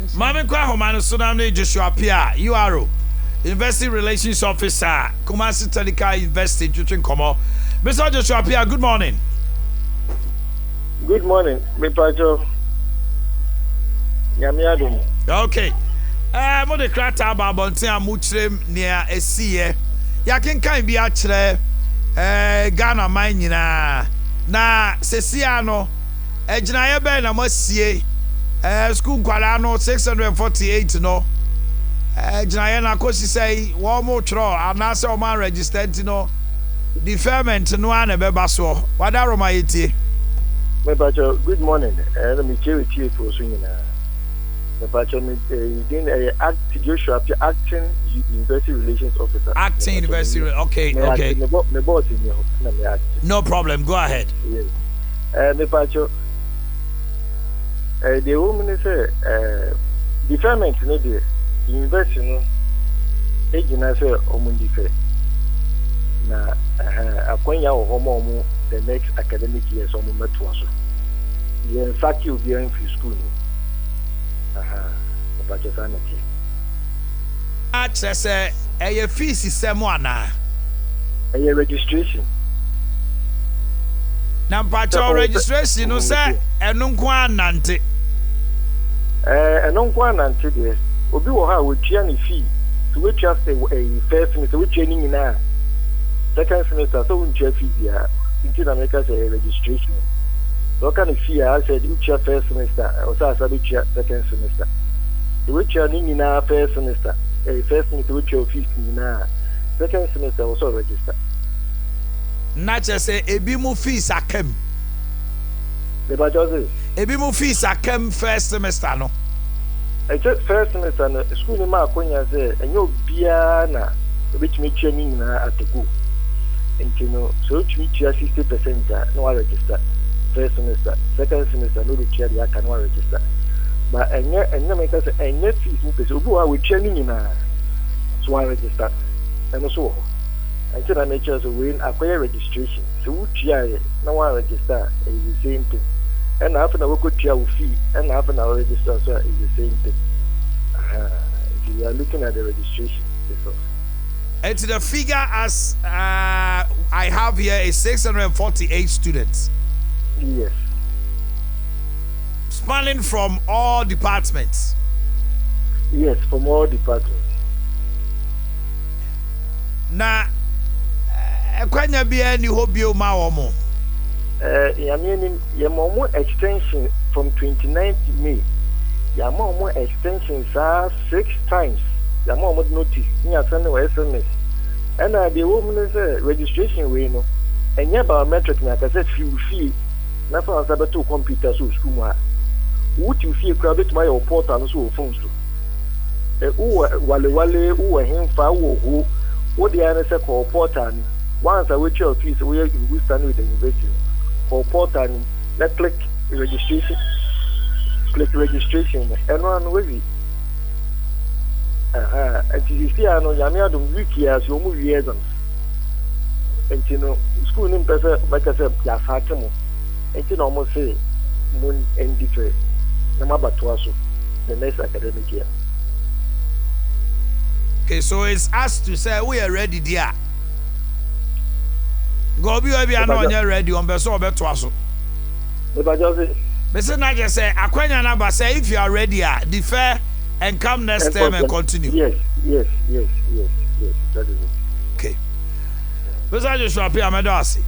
Extension. Maame nkɔ ahoma no so na ne Joshua Pia, URO, University Relations Officer, Kumasi Technical University ntwetwe nkɔmmɔ. Mr. Joshua Pia, good morning. Good morning, mepakyɛw. Nyame adom. Okay. Mo de krataa ba abɔnten a mokyerɛ nea ɛsiiɛ. Yɛakenkan bi akyerɛ Ghana man nyinaa. Na sesia no, agyinaeɛ bɛn na moasie sukuu nkwadaa no 648 no? Gyinaeɛ no akɔsi sɛ wɔn mo twerɛ anaasɛ wɔn anregister nti no, deferment no ara na ɛbɛba soɔ. Wada Roma, yɛtie. Mepakyɛw, good morning. Na mekyerɛ tiefoɔ so nyinaa. Mepakyɛw, me din ɛyɛ Act Joshua Pia, Acting University Relations Officer. Acting University, okay. Me boss ni hɔ na me act. No problem, go ahead. Yes. Mepakyɛw, deɛ ɛwɔ mu ne sɛ deferment no deɛ, university no egyina sɛ ɔmo defer na akwanya wɔ hɔ ma ɔmo the next academic year sɛ ɔmo mmɛtoa so. Yɛn nsake obiara mfiri school no. Mepakyɛw, saa na teɛ. Akyerɛ sɛ ɛyɛ fees sɛm anaa? Ɛyɛ registration. Na mpakyɛw, registration no, sɛ ɛno nko anante? Ɛno nko anante deɛ, obi wɔ hɔ a wotua ne fee sɛ wotua ɛyi first semester, wotua ne nyinaa, second semester sɛ wontua fee biara. Nti na meka sɛ ɛyɛ registration. Sɛ ɔka ne fee a, asɛ wotua first semester, ɔsɛ asa bɛtua second semester. Sɛ wotua ne nyinaa first semester, ɛyɛ first semester wotua fees nyinaa, second semester wɔ sɛ register. Na kyerɛ sɛ ebi mu fees akam? Mepakyɛw, sɛ? Ebi mu fees akam first semester no. Ɛkyɛ first semester no, school no ma akonya sɛ ɛnyɛ obiara na obetumi atua ne nyinaa at a go. Nti no, sɛ otumi tua 60% a, na waregister first semester, second semester na obetua deɛ aka na waregister. Ba ɛnyɛ meka sɛ ɛnyɛ fees mu pɛ sɛ obi wɔ hɔ a wotua ne nyinaa so waregister, ɛno so wɔ hɔ. Nti na mekyerɛ sɛ wei akɔyɛ registration. Sɛ wotuaeɛ na waregister a, ɛyɛ the same thing. Ɛna afei na wɔkɔtua wo fee, ɛna afei na wɔregister so a, it's the same thing. Nti we are looking at the registration itself. And the figure as I have here is 648 students. Yes. Spanning from all departments. Yes, from all departments. Na ɛkwanya biara ni hɔ bio ma wɔn mo? Nyame anim, yɛma ɔmo extension from 29th May. Yɛama ɔmo extension saa six times. Yɛama ɔmo notice ne yɛasɛne wɔ SMS. Ɛna deɛ ɛwɔ mu ne sɛ registration wei no, ɛnyɛ biometric na akasɛ firi wo fie na fa nsa bɛto wo computer so wɔ sukuu mu ha. Wote wo fie koraa, wobɛtumi ayɛ wo portal no so wɔ phone so. Wowɔ Walewale, wowɔ hemfa, wowɔ ho, wo deɛ ne sɛ kɔɔ portal no. Once a woatua wo fees, woyɛ in good standing with the university no, kɔɔ portal no na click registration, click registration no, ɛno ano wawie. Nti sisi a no, Nyame adom, week yi a so wɔn wie exams. Nti no, school no mpɛ sɛ mɛka sɛ yɛasaake mo. Nti na wɔn se mo ndefer na mo abatoa so the next academic year. Okay, so it's us to say we are ready dear. Nka obi wɔ bi a na ɔnyɛ ready, ɔmpɛ sɛ ɔbɛtoa so. Mepakyɛw, sɛ? Mese na kyerɛ sɛ akwanya no aba sɛ if you are ready a, defer and come next term and continue. Yes, that is it. Okay. Mr. Joshua Pia, mɛdɔ ase.